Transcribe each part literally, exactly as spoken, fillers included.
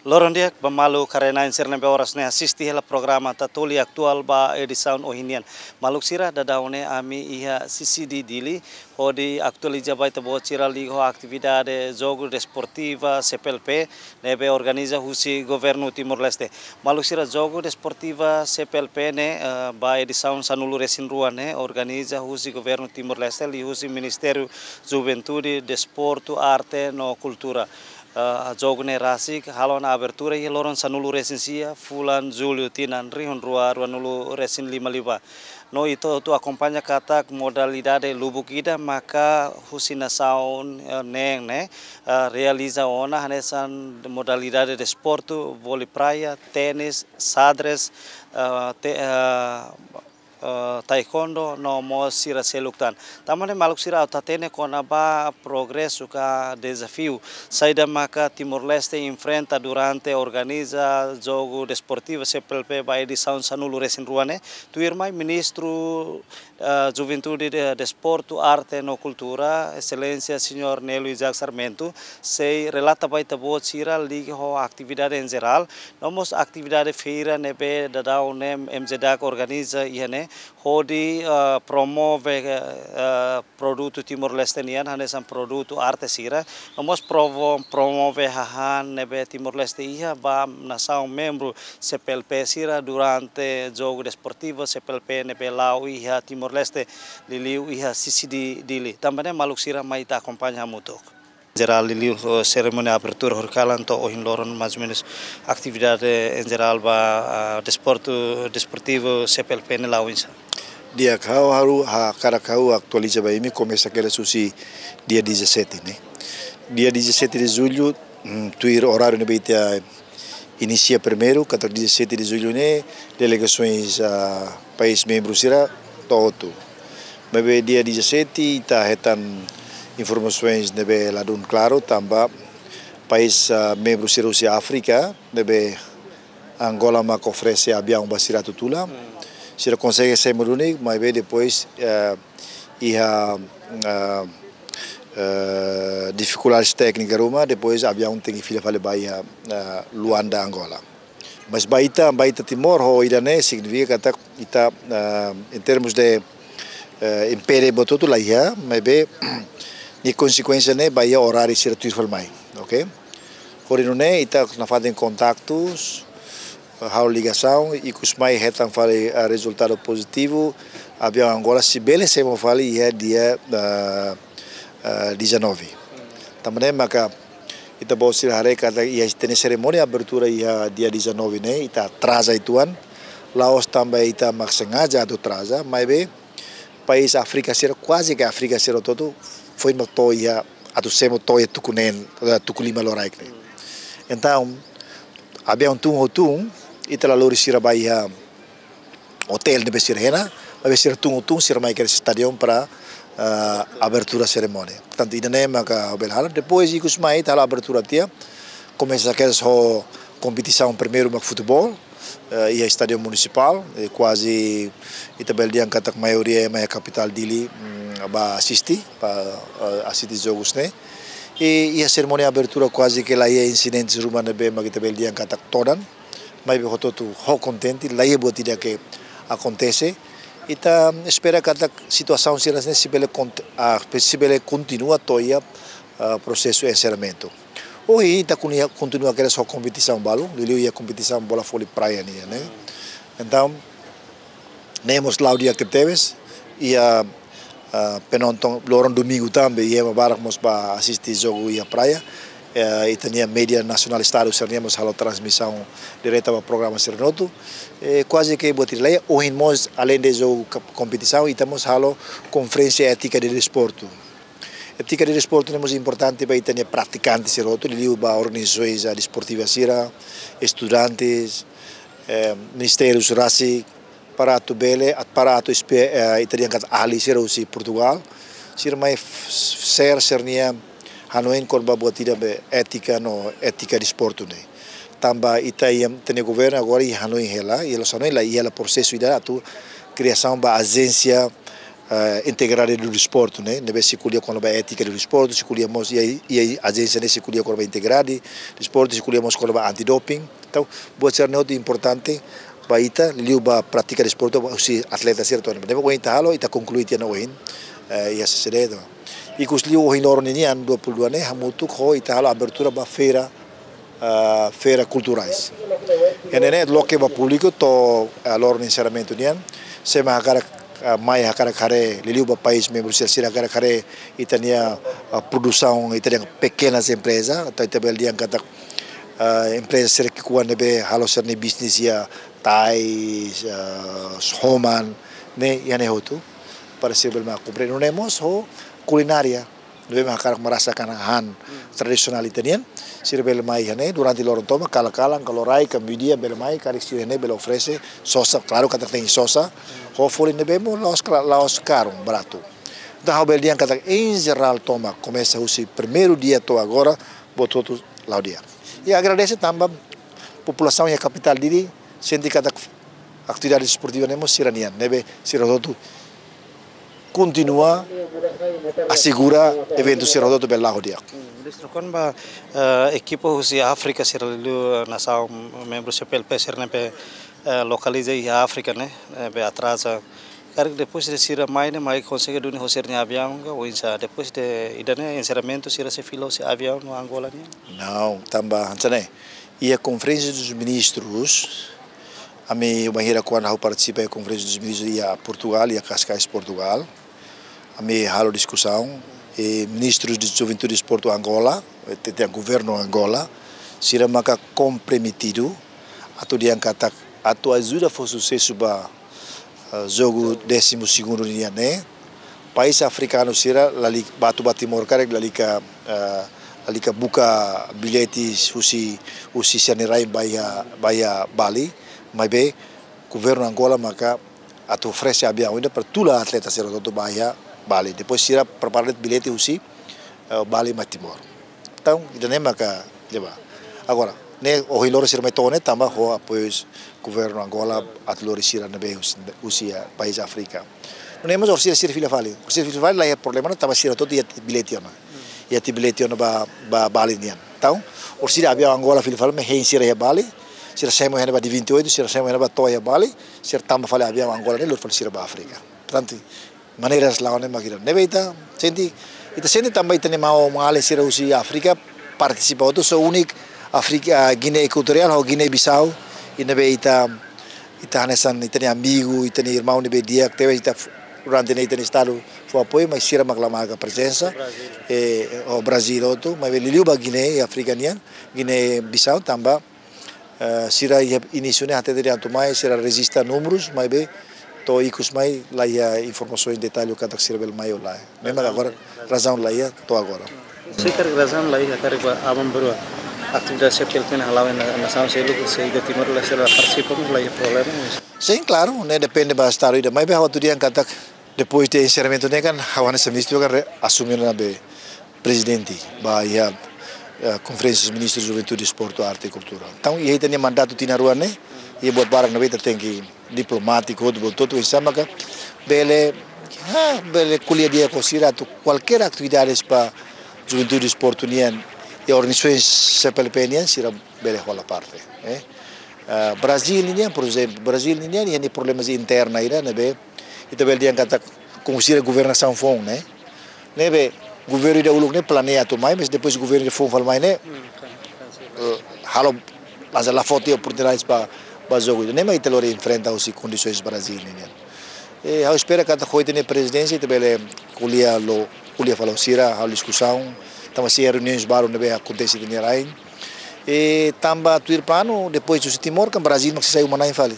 Loron di'ak ba maluk karenain sira ne'ebé oras ne'e asiste hela programa Tatoli Atuál ba edisaun ohin nian. Maluk sira, daudaun ne'e ami iha C C D Dili, hodi atualiza ba ita-boot sira liga ho atividade Jogu Desportiva C P L P ne'ebé organiza husi Governu Timor-Leste. Maluk sira, Jogu Desportiva C P L P ne'e, eh, ba edisaun sanulu-resin-rua ne'e organiza husi Governu Timor-Leste liuhusi Ministériu Juventude, Desportu, Arte no Kultura. Eh, jogu ne'e rasik halo ona abertura iha loron sanulu-resin-sia fulan Jullu tinan rihun rua ruanulu-resin-lima liubá. No ita hotu akompaña katak modalidade lubuk ida maka husi nasaun, eh, neen ne'e, eh, realiza ona hanesan modalidade desportu, vólei praia, ténis, xadrez, eh, te-, eh, eh, taekwondo no mós sira seluk tan. Tanba ne'e maluk sira, atu hatene kona-ba progresu ka dezafiu saida maka Timor-Leste enfrenta durante organiza Jogu Desportivu C P L P ba edisaun sanulu-resin-rua ne'e, tuirmai Ministru, eh, Juventude, de-, Desportu, Arte no Kultura, Exelénsia Señór Nélio Isaac Sarmento, sei relata ba ita-boot sira liga ho atividade em geral, no mós atividade feira ne'ebé daudaun ne'e M J DAC organiza iha ne'e, hodi, eh, promove, eh, produtu Timor-Leste nian, hanesan produtu arte sira, no mós provo-, promove hahán ne'ebé Timor-Leste iha ba nasaun membru C P L P sira durante Jogu Desportivu C P L P ne'ebé la'o iha Timor-Leste, liuliu iha C C D Dili. Tanba ne'e maluk sira, mai ita akompaña hamutuk. Jerál, liuliu, eh, serimónia abertura horikalan to'o ohin loron, mais ou menos, atividade em geral ba, ah, desportu, desportivu C P L P ne'e la'o oinsá? Di'ak, ha'u haru, hakarak ha'u atualiza ba imi, komesa kedas husi dia dezassete, ne'e. Dia dezassete de julho, mm, tuir oráriu ne'ebé ita inisia primeiru, katak dezassete de julho ne'e, delegasoens, ah, país membru sira to'o hotu. Maibé dia dezassete ita hetan informasoens ne'ebé ladún klaru, tanba país, ah, membru sira husi Áfrika, ne'ebé Angola mak oferese aviaun ba sira atu tula. Hmm. Sira konsege sai mai duni, maibé depois, eh, iha, eh, eh, difikuldades téknika ruma, depois aviaun tenke fila fali ba iha, eh, Luanda, Angola. Mas ba ita, ba ita Timor, ho ida-ne'e signifika katak ita, eh, em termos de, eh, impede buat hotu la iha, maibé nia konsekuénsia ne'e ba iha oráriu sira tuir fali mai, ok? Hodi nune'e ita nafatin kontaktus, halo ligasaun, ikus mai hetan fali, ah, rezultadu pozitivu, aviaun Angola sei bele sai mai fali iha dia, ah, ah, dezanove. Tanba ne'e maka ita-boot sira haree katak iha ita-nia serimónia abertura iha dia dezanove ne'e, ita atraza uitoan, la'ós tanba ita mak sengaja atu atraza, maibé país Áfrika sira, kuaze ke Áfrika sira hotu-hotu, foin mak to'o iha, atu sei mai to'o iha tuku neen, eh, tuku lima loraik ne'e. Entaun, aviaun tun ho tun, ita la lori sira ba iha otél ne'ebé sira hela, maibé sira tun ho tun, sira mai kedas stadion para, eh, abertura serimónia. Portantu, ida-ne'e maka bele halo, depois ikus mai ita halo abertura tiha, komesa kedas ho kompetisaun primeiru mak futeból, eh, iha Estádiu Munisipál, eh, kuaze ita bele dehan katak maioria ema iha kapitál Dili, mm, ba asiste, ba, eh, asiste jogus ne'e. I, iha serimónia abertura kuaze ke la iha insidentes ruma ne'ebé mak ita bele dehan katak todan, maibé hotu-hotu ho kontente, la iha buat ida ke akontese. Ita espera katak situasaun sira-ne'e sei bele kont-, ah, sei bele kontinua to'o iha, ah, prosesu enserramentu. Ohin ita konia-, kontinua kedas ho kompetisaun balu, liuliu iha kompetisaun bola vólei praia nian, ne'e. Entaun, ne'e mós la'o di'ak tebetebes, iha, ah, penonton loron domingu tanba, iha ema barak mós ba asiste jogu iha praia. Eh, ita-nia média nasionál Estadu sira-nian mós halo transmisaun direta ba programa sira-ne'e hotu. Eh, kuaze ke buat ida la iha, ohin mós, aleinde jogu ka-, kompetisaun, ita mós halo konferénsia étika de desportu. Étika de desportu ne'e mós importante ba ita-nia pratikante sira hotu, liuliu ba organizasoens, ah, desportiva sira, estudantes, eh, ministériu rasik, para atu bele, at-, para atu espe-, eh, ita dehan katak ahli sira husi Portugál, sira mai f-, share sira-nia hanoin kona-ba buat ida be étika no étika desportu ne'e. Tanba ita iha, ita-nia governu agora iha hanoin hela, iha loos hanoin la, iha hela prosesu ida atu kriasaun ba ajénsia eh, integridade do desporto, ne'e? Ne'ebé sei ko'alia kona-ba étika do desporto, sei ko'alia mós, iha, iha ajénsia ne'e sei ko'alia kona-ba integridade do desporto, sei ko'alia mós kona-ba antidoping. Entaun, buat sira-ne'e hotu importante ba ita, liuliu ba prátika desportu, ba husi atleta sira to'o ne'ebá. Ne'ebé ohin ita halo, ita konklui tiha ona ohin, eh, iha C C D to'o. Ikus liu ohin loron ninian, dua puluh dua ne'e, hamutuk ho ita halo abertura ba feira, ah, feira kulturais. Iha ne'e ne'e loke ba públiku to'o, ah, loron enserramentu nian. Sé mak hakarak, ah, mai hakarak haree, liuliu ba país membru sira, sira hakarak haree ita-nia, ah, produsaun, ita-nia pekenas empreza, atu ita bele dehan katak, ah, empreza sira ki'ikoan ne'ebé halo sira-nia bisnis iha tais, ah, homan, ne'e, iha ne'e hotu. Para sira bele mai komprende. Nune'e mós ho kulinária. Ne'ebé mak hakarak merasakan hahán tradisionál ita-nian, sira bele mai iha ne'e durante loron tomak, kalan-kalan, ka loraik, ka meiudia bele mai, karik sira iha ne'e bele oferese sosa, klaru katak tenke sosa, ho folin ne'ebé mós la'ós kla-, la'ós karun, baratu. Entaun ha'u bele dehan katak, em geral tomak, komesa husi primeiru dia to'o agora, buat hotu la'o di'ak. I agradese tanba populasaun iha kapitál Dili sente katak atividade desportiva ne'e mós sira-nian, ne'ebé sira hotu kontinua asegura eventu sira hotu bele la'o di'ak. Ministru, kona-ba, eh, ekipa husi Áfrika sira liuliu, eh, nasaun membru C P L P sira ne'ebé, eh, lokaliza iha Áfrika ne'e, ne'ebé atraza. Karik depois de sira mai ne'e, mai konsege duni ho sira-nia aviaun ka oinsá, depois de ida-ne'e enserramentu sira sei fila husi aviaun no Angola nian? Não, tanba hanesan ne'e. Iha konferénsia dos ministrus, ami bainhira kuandu ha'u partisipa iha konferénsia dos ministrus iha Portugal, iha Cascais, Portugal. Ami halo diskusaun, i ministrus de Juventude e Desporto Angola, eh, te-, te governu Angola, sira maka komprometidu, atu dehan katak, atu ajuda fó susesu ba, eh, jogu décimo segundo nian ne'e. País afrikanu sira, lalika, ba atu ba Timor karik, lalika, eh, lalika buka billete husi, husi sira-nia rain ba iha, ba iha Bali, maibé governu Angola maka atu oferese aviaun ida para tula atleta sira hotu ba iha Bali. Depois sira prepara de'it billete husi, eh, Bali mai Timor. Entaun, ida-ne'e maka leba. Agora, ne'e ohin loron sira mai to'o ne'e tanba ho apoiu governu Angola atu lori sira ne'ebé husi, husi, eh, país Áfrika. Nune'e mós orsida sira fila fali. Orsida fila fali la iha problema, tanba sira hotu iha billete ona. Iha billete ona ba, ba Bali nian. Entaun, orsida aviaun Angola fila fali, mai hein sira iha Bali, sira sai mai iha ne'e ba dia vinte e oito, sira sai mai iha ne'e ba to'o iha Bali, sira tama fali aviaun Angola ne'e, lori fali sira ba Áfrika. Portantu, maneiras la'o ne'e mak ida. Ne'ebé ita sente, ita sente tanba ita-nia maun-alin sira husi Áfrika partisipa hotu, só úniku Áfrika, ah, Guiné Equatorial, ho Guiné Bissau, i ne'ebé ita, ita hanesan, ita-nia amigu, ita-nia irmaun ne'ebé di'ak, tebes ita f-, durante ne'e ita-nia estadu fó apoiu, mas sira mak la marka prezensa. Brazil. Eh, ho Brazil hotu, maibé liuliu ba Guiné, Áfrika nian, Guiné Bissau, tanba, eh, sira iha inísiu ne'e hatete dehan atu mai, sira rejista númerus, maibé to'o ikus mai la iha informasaun detallu katak sira bele mai ou lae. Ne'e mak agora razaun la iha to'o agora. Se karik razaun la iha, karik ba aban-bainrua atividade C P L P ne'e hala'o iha nasaun seluk, se ida Timor-Leste la partisipa, la iha problema. Sin, klaru, ne'e depende ba estadu ida, maibé ha'u atu dehan katak depois de enserramentu ne'e kan, ha'u hanesan ministru kan re-, asume ona be prezidente ba iha, eh, Konferénsia Ministrus Juventude, Desportu, Arte i Kultura. Entaun, iha ita-nia mandatu tinan rua ne'e, iha buat barak ne'ebé ita tenke diplomátiku, hotu, buat hotu, oinsá maka bele, ha, bele ko'alia di'ak ho sira atu kualkér atividades ba juventude, desportu nian, iha organizasoens C P L P nian, sira bele hola parte, eh. Ah, Brazil nian, por ezemplu, Brazil nian iha nia problemas interna ida ne'ebé ita bele dehan katak kona-ba sira governasaun foun ne'e. Ne'ebé governu ida uluk ne'e planeia atu mai, mas depois governu ida foun fali mai ne'e, eh, halo, mas la fó tiha oportunidades ba, ba jogu ida. Ne'e mak ita lori enfrenta husi kondisoens Brazil nian. I ha'u espera katak ho ita-nia prezidénsia ita bele ko'alia lo, ko'alia fali ho sira, halo diskusaun, tanba sei iha reuniões balu ne'ebé akontese iha ita-nia rain. I tanba tuir planu, depois husi Timor, kan Brazil mak sei sai uma-na'in fali.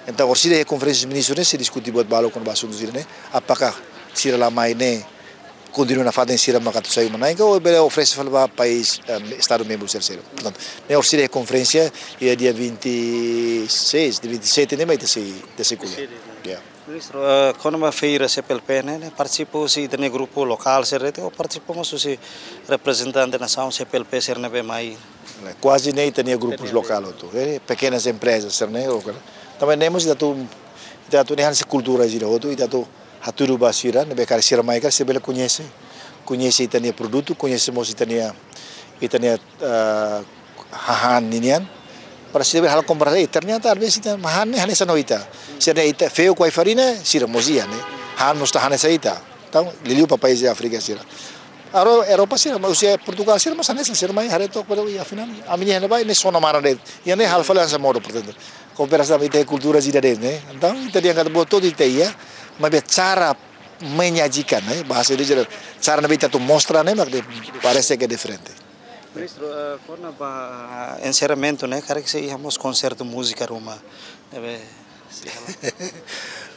Entaun, orsida iha konferénsia ministrus ne'e sei diskute buat balu kona-ba asuntu sira-ne'e, apakah sira la mai ne'e kontinua nafatin sira maka atu sai uma-na'in ka, ou bele oferese fali ba país, eh, estadu membru sira seluk. Portantu, ne'e orsida iha konferénsia iha dia vinte e seis, dia vinte e sete ne'e mak ita sei, ita sei ko'alia. Ya. Ministru, eh, kona-ba feira C P L P ne'e, ne'e partisipa husi ita-nia grupu lokál sira de'it, ou partisipa mós husi reprezentante nasaun C P L P sira ne'ebé mai? Kuaze ne'e ita-nia grupus lokál hotu, eh, pekenas emprezas sira-ne'e, ou kala. Tanba ne'e mós ita atu, ita atu ne'e hanesan kultura sira hotu, ita atu Hatudu ba sira ne'ebé karik sira mai karik sira bele koñese, koñese ita-nia produtu, koñese mós ita-nia, ita-nia, ah, hahán ninian. Para sira bele halo komparasaun, eh, ternyata às vezes ita hahán ne'e hanesan ho ita. Sira-nia ita feu ho ai-farina, sira mós iha ne'e. Hahán mós ita hanesan ita. Entaun, liuliu ba país Áfrika sira. Agora Europa sira, mas husi Portugal sira, mas hanesan sira mai haree took, pero, i afinál, ami-nia ne'ebá ne'e sona mara de'it. I ne'e halo fali hanesan modo, portantu. Kooperasaun ita kultura sira de'it, ne'e. Entaun, ita dehan katak buat hotu ita iha, maibé cara menyajikan, ne'e. Bahasa Indonesia, cara ne'ebé ita atu mostra, ne'e, mak parese ke diferente. Ministru, eh, kona-ba enserramentu ne'e, karik sei iha mós konsertu múzika ruma. Ne'ebé, sei halo.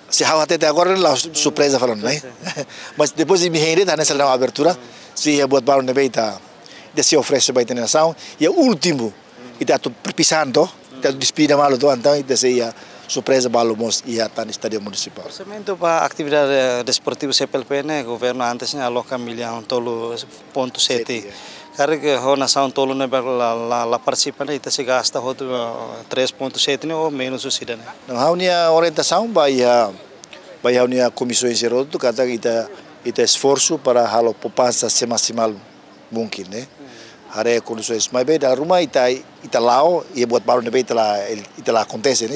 Se ha'u hatete agora ne'e la'ós surpreza fali ona, ne'e. Surpreza. Mas depois de mi hende, hanesan abertura, sei iha buat balu ne'ebé ita, ita sei oferese ba ita-nia nasaun, i últimu, ita atu perpisahan to'o, ita atu despedida malu to'o, entaun ita sei iha surpreza balu mós iha tan Estádiu Munisipál. Orsamentu ba atividade desportivu C P L P ne'e, governu antes ne'e aloka millaun tolu pontu sete. Sete, ya. Karik ho nasaun tolu ne'ebé la, la, la partisipa ne'e, ita sei gasta hotu, eh, três pontu sete ne'e ou menus husi ida-ne'e. Entaun, ha'u-nia orientasaun ba iha, ba iha ha'u-nia komisaun sira hotu, katak ita, ita esforsu para halo poupansa se maksimal mungkin, ne'e. Haree kondisaun, maibé dala ruma ita, ita la'o, i buat balu ne'ebé ita la, ita la akontese, ne'e.